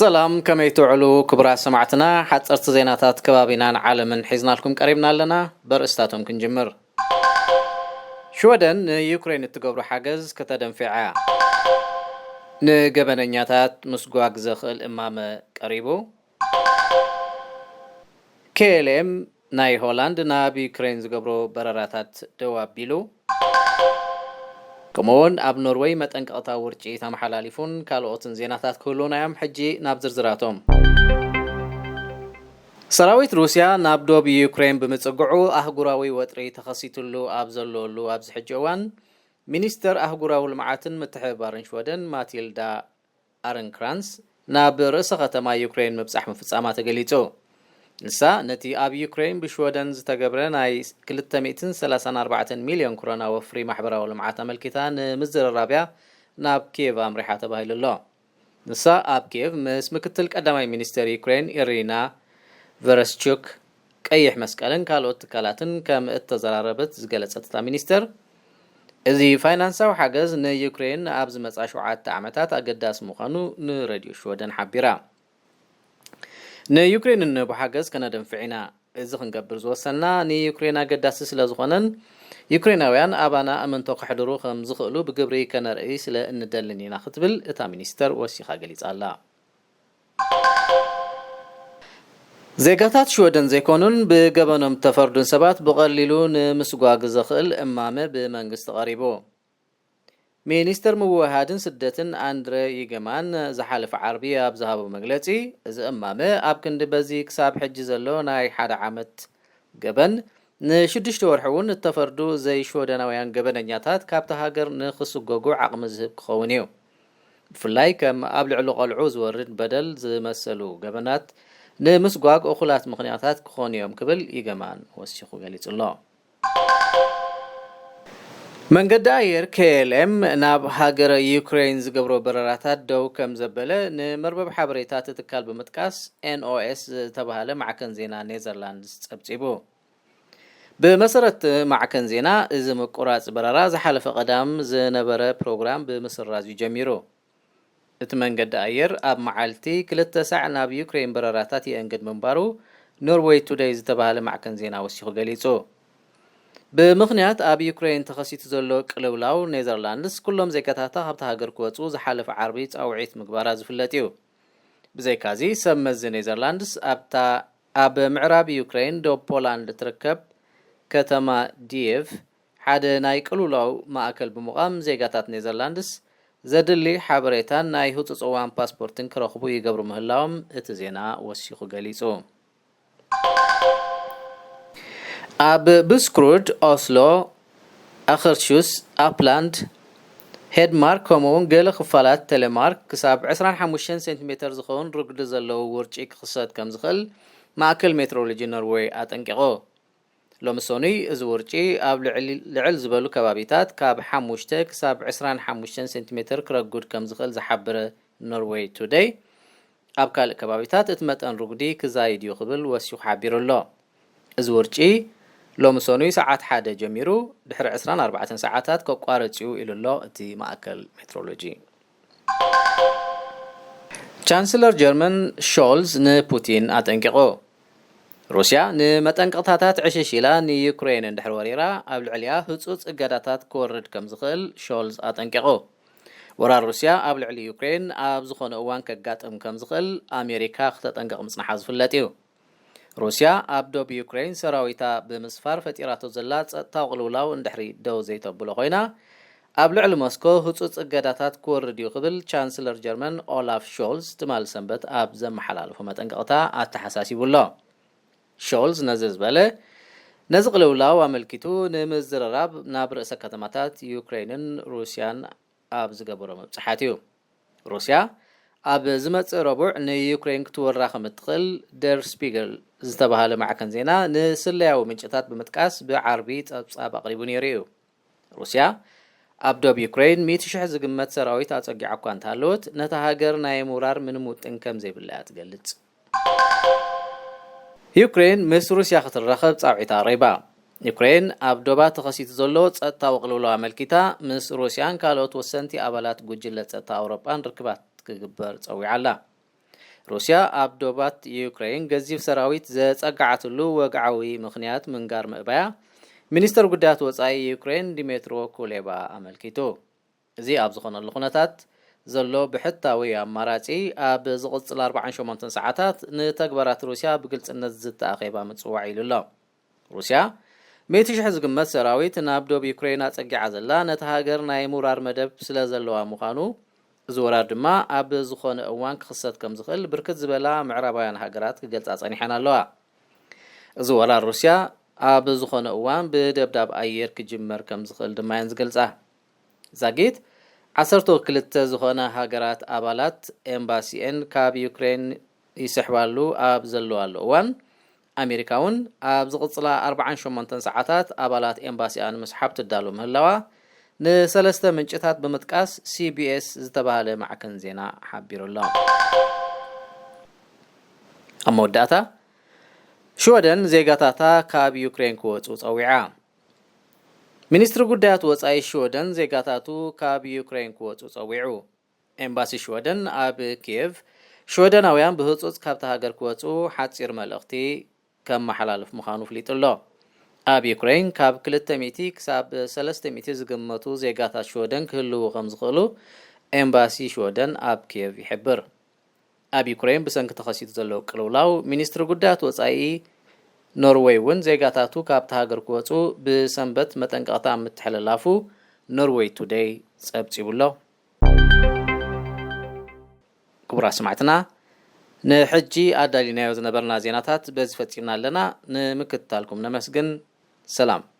ሰላም፣ ከመይ ትውዕሉ ክቡራት ሰማዕትና? ሓፀርቲ ዜናታት ከባቢናን ዓለምን ሒዝናልኩም ቀሪብና ኣለና። በርእስታቶም ክንጅምር። ሽወደን ንዩክሬን እትገብሮ ሓገዝ ከተደንፍዕ እያ። ንገበነኛታት ምስጓግ ዘኽእል እማመ ቀሪቡ። ኬኤልኤም ናይ ሆላንድ ናብ ዩክሬን ዝገብሮ በረራታት ደው ኣቢሉ። ከምኡውን ኣብ ኖርወይ መጠንቀቕታ ውርጪ ተመሓላሊፉን ካልኦትን ዜናታት ክህሉና እዮም። ሕጂ ናብ ዝርዝራቶም። ሰራዊት ሩስያ ናብ ዶብ ዩክሬን ብምጽግዑ ኣህጉራዊ ወጥሪ ተኸሲትሉ ኣብ ዘለሉ ኣብዚ ሕጂ እዋን፣ ሚኒስተር ኣህጉራዊ ልምዓትን ምትሕብባርን ሽወደን ማቲልዳ ኣረንክራንስ ናብ ርእሰ ከተማ ዩክሬን ምብጻሕ ምፍጻማ ተገሊጹ። ንሳ ነቲ ኣብ ዩክሬን ብሽወደን ዝተገብረ ናይ ክልተ ሚእትን ሰላሳን ኣርባዕተን ሚልዮን ክሮና ወፍሪ ማሕበራዊ ልምዓት ኣመልኪታ ንምዝርራብ እያ ናብ ኪየቭ ኣምሪሓ ተባሂሉ ኣሎ። ንሳ ኣብ ኪየቭ ምስ ምክትል ቀዳማይ ሚኒስተር ዩክሬን ኢሪና ቨረስቹክ፣ ቀይሕ መስቀልን ካልኦት ትካላትን ከም እተዘራረበት ዝገለጸት እታ ሚኒስተር፣ እዚ ፋይናንሳዊ ሓገዝ ንዩክሬን ኣብ ዝመጻ ሸውዓተ ዓመታት ኣገዳሲ ምዃኑ ንሬድዮ ሽወደን ሓቢራ። ንዩክሬን እንህቦ ሓገዝ ከነደንፍዕ ኢና። እዚ ክንገብር ዝወሰንና ንዩክሬን ኣገዳሲ ስለ ዝኾነን ዩክሬናውያን ኣባና እምንቶ ከሕድሩ ከም ዝኽእሉ ብግብሪ ከነርኢ ስለ እንደልን ኢና ክትብል እታ ሚኒስተር ወሲኻ ገሊጻ ኣላ። ዜጋታት ሽወደን ዘይኮኑን ብገበኖም እተፈርዱን ሰባት ብቐሊሉ ንምስጓግ ዘኽእል እማመ ብመንግስቲ ቀሪቡ። ሚኒስተር ምውህሃድን ስደትን ኣንድረ ይገማን ዝሓለፈ ዓርቢ ኣብ ዝሃቦ መግለጺ፣ እዚ እማመ ኣብ ክንዲ በዚ ክሳብ ሕጂ ዘሎ ናይ ሓደ ዓመት ገበን፣ ንሽዱሽተ ወርሒ እውን እተፈርዱ ዘይሽወደናውያን ገበነኛታት ካብታ ሃገር ንኽስጎጉ ዓቕሚ ዝህብ ክኸውን እዩ። ብፍላይ ከም ኣብ ልዕሊ ቆልዑ ዝወርድ በደል ዝመሰሉ ገበናት ንምስጓግ እኹላት ምኽንያታት ክኾኑ እዮም ክብል ይገማን ወሲኹ ገሊጹ ኣሎ። መንገዲ ኣየር ኬኤልኤም ናብ ሃገረ ዩክሬን ዝገብሮ በረራታት ደው ከም ዘበለ ንመርበብ ሓበሬታ እቲ ትካል ብምጥቃስ ኤንኦኤስ ዝተባህለ ማዕከን ዜና ኔዘርላንድስ ጸብጺቡ። ብመሰረት ማዕከን ዜና፣ እዚ ምቁራጽ በረራ ዝሓለፈ ቀዳም ዝነበረ ፕሮግራም ብምስራዝ እዩ ጀሚሩ። እቲ መንገዲ ኣየር ኣብ መዓልቲ ክልተ ሳዕ ናብ ዩክሬን በረራታት የእንግድ ምንባሩ ኖርዌይ ቱደይ ዝተባህለ ማዕከን ዜና ወሲኹ ገሊጹ። ብምኽንያት ኣብ ዩክሬን ተኸሲቱ ዘሎ ቅልውላው፣ ኔዘርላንድስ ኩሎም ዜጋታታ ካብታ ሃገር ክወጹ ዝሓለፈ ዓርቢ ጻውዒት ምግባራ ዝፍለጥ እዩ። ብዘይካዚ፣ ሰብ መዚ ኔዘርላንድስ ኣብታ ኣብ ምዕራብ ዩክሬን ዶብ ፖላንድ እትርከብ ከተማ ዲየቭ ሓደ ናይ ቅልውላው ማእከል ብምዃም፣ ዜጋታት ኔዘርላንድስ ዘድሊ ሓበሬታን ናይ ህጹጽ እዋን ፓስፖርትን ክረኽቡ ይገብሩ ምህላዎም እቲ ዜና ወሲኹ ገሊጹ። ኣብ ብስክሩድ፣ ኦስሎ፣ ኣኸርሹስ፣ ኣፕላንድ፣ ሄድማርክ፣ ከምኡውን ገለ ክፋላት ቴሌማርክ ክሳብ ዕስራን ሓሙሽተን ሴንቲሜተር ዝኸውን ርጉዲ ዘለዎ ውርጪ ክኽሰት ከም ዝኽእል ማእከል ሜትሮሎጂ ኖርዌይ ኣጠንቂቑ። ሎሚ ሰኑይ እዚ ውርጪ ኣብ ልዕል ዝበሉ ከባቢታት ካብ ሓሙሽተ ክሳብ ዕስራን ሓሙሽተን ሴንቲሜተር ክረጉድ ከም ዝኽእል ዝሓበረ ኖርዌይ ቱደይ፣ ኣብ ካልእ ከባቢታት እቲ መጠን ርጉዲ ክዛይድ እዩ ክብል ወሲኹ ሓቢሩ ኣሎ። እዚ ውርጪ ሎሚ ሰኑይ ሰዓት ሓደ ጀሚሩ ድሕሪ ዕስራን ኣርባዕተን ሰዓታት ከቋርጽ እዩ ኢሉ ኣሎ እቲ ማእከል ሜትሮሎጂ። ቻንስለር ጀርመን ሾልዝ ንፑቲን ኣጠንቂቑ። ሩስያ ንመጠንቀቕታታት ዕሽሽ ኢላ ንዩክሬን እንድሕር ወሪራ፣ ኣብ ልዕሊኣ ህጹጽ እገዳታት ክወርድ ከም ዝኽእል ሾልዝ ኣጠንቂቑ። ወራር ሩስያ ኣብ ልዕሊ ዩክሬን ኣብ ዝኾነ እዋን ከጋጥም ከም ዝኽእል ኣሜሪካ ክተጠንቅቕ ምጽንሓ ዝፍለጥ እዩ። ሩስያ ኣብ ዶብ ዩክሬን ሰራዊታ ብምስፋር ፈጢራቶ ዘላ ጸጥታዊ ቅልውላው እንድሕሪ ደው ዘይተብሎ ኮይና፣ ኣብ ልዕሊ ሞስኮ ህጹጽ እገዳታት ክወርድ እዩ ክብል ቻንስለር ጀርመን ኦላፍ ሾልዝ ትማል ሰንበት ኣብ ዘመሓላለፎ መጠንቀቕታ ኣተሓሳሲቡ ኣሎ። ሾልዝ ነዚ ዝበለ፣ ነዚ ቅልውላው ኣመልኪቱ ንምዝርራብ ናብ ርእሰ ከተማታት ዩክሬንን ሩስያን ኣብ ዝገበሮ ምብጻሓት እዩ። ሩስያ ኣብ ዝመጽእ ረቡዕ ንዩክሬን ክትወራ ከም እትኽእል ደር ስፒገል ዝተባህለ ማዕከን ዜና ንስለያዊ ምንጭታት ብምጥቃስ ብዓርቢ ጸብጻብ ኣቕሪቡ ነይሩ እዩ። ሩስያ ኣብ ዶብ ዩክሬን ሚእቲ ሽሕ ዝግመት ሰራዊት ኣጸጊዓ እኳ እንተሃለወት፣ ነታ ሃገር ናይ ምውራር ምንም ውጥን ከም ዘይብላ እያ ትገልጽ። ዩክሬን ምስ ሩስያ ክትራኸብ ጻውዒታ ኣቕሪባ። ዩክሬን ኣብ ዶባ ተኸሲቱ ዘሎ ጸጥታዊ ቅልውላው ኣመልኪታ ምስ ሩስያን ካልኦት ወሰንቲ ኣባላት ጉጅለ ጸጥታ ኣውሮጳን ርክባት ክግበር ጸዊዓ ኣላ። ሩስያ ኣብ ዶባት ዩክሬን ገዚፍ ሰራዊት ዘጸግዓትሉ ወግዓዊ ምኽንያት ምንጋር ምእባያ ሚኒስተር ጉዳያት ወጻኢ ዩክሬን ዲሜትሮ ኩሌባ ኣመልኪቱ። እዚ ኣብ ዝኾነሉ ኩነታት ዘሎ ብሕታዊ ኣማራጺ ኣብ ዝቕጽል ኣርባዓን ሸሞንተን ሰዓታት ንተግባራት ሩስያ ብግልጽነት ዝተኣኼባ ምጽዋዕ ኢሉ ኣሎ። ሩስያ ሚእቲ ሽሕ ዝግመት ሰራዊት ናብ ዶብ ዩክሬን ኣጸጊዓ ዘላ ነቲ ሃገር ናይ ምውራር መደብ ስለ ዘለዋ ምዃኑ፣ እዚ ወራር ድማ ኣብ ዝኾነ እዋን ክኽሰት ከም ዝኽእል ብርክት ዝበላ ምዕራባውያን ሃገራት ክገልጻ ጸኒሐን ኣለዋ። እዚ ወራር ሩስያ ኣብ ዝኾነ እዋን ብደብዳብ ኣየር ክጅመር ከም ዝኽእል ድማ እየን ዝገልጻ። ዛጊት ዓሰርተ ክልተ ዝኾና ሃገራት ኣባላት ኤምባሲኤን ካብ ዩክሬን ይስሕባሉ ኣብ ዘለዋሉ እዋን፣ ኣሜሪካ እውን ኣብ ዝቕጽላ ኣርባዓን ሸሞንተን ሰዓታት ኣባላት ኤምባሲኣ ንምስሓብ ትዳሎ ምህላዋ ንሰለስተ ምንጭታት ብምጥቃስ ሲቢኤስ ዝተባህለ ማዕከን ዜና ሓቢሩ ኣሎ። ኣብ መወዳእታ፣ ሽወደን ዜጋታታ ካብ ዩክሬን ክወጹ ጸዊዓ። ሚኒስትሪ ጉዳያት ወጻኢ ሽወደን ዜጋታቱ ካብ ዩክሬን ክወጹ ጸዊዑ። ኤምባሲ ሽወደን ኣብ ኪየቭ፣ ሽወደናውያን ብህጹጽ ካብታ ሃገር ክወጹ ሓጺር መልእኽቲ ከመሓላልፍ ምዃኑ ኣፍሊጡ ኣሎ። ኣብ ዩክሬን ካብ ክልተ ሚእቲ ክሳብ ሰለስተ ሚእቲ ዝግመቱ ዜጋታት ሽወደን ክህልዉ ከም ዝኽእሉ ኤምባሲ ሽወደን ኣብ ኪየቭ ይሕብር። ኣብ ዩክሬን ብሰንኪ ተኸሲቱ ዘሎ ቅልውላው፣ ሚኒስትሪ ጉዳያት ወጻኢ ኖርዌይ እውን ዜጋታቱ ካብታ ሃገር ክወጹ ብሰንበት መጠንቀቕታ ምትሕልላፉ ኖርዌይ ቱደይ ጸብጺቡ ኣሎ። ክቡራት ሰማዕትና፣ ንሕጂ ኣዳሊናዮ ዝነበርና ዜናታት በዚ ፈጺምና ኣለና። ንምክትታልኩም ነመስግን። ሰላም።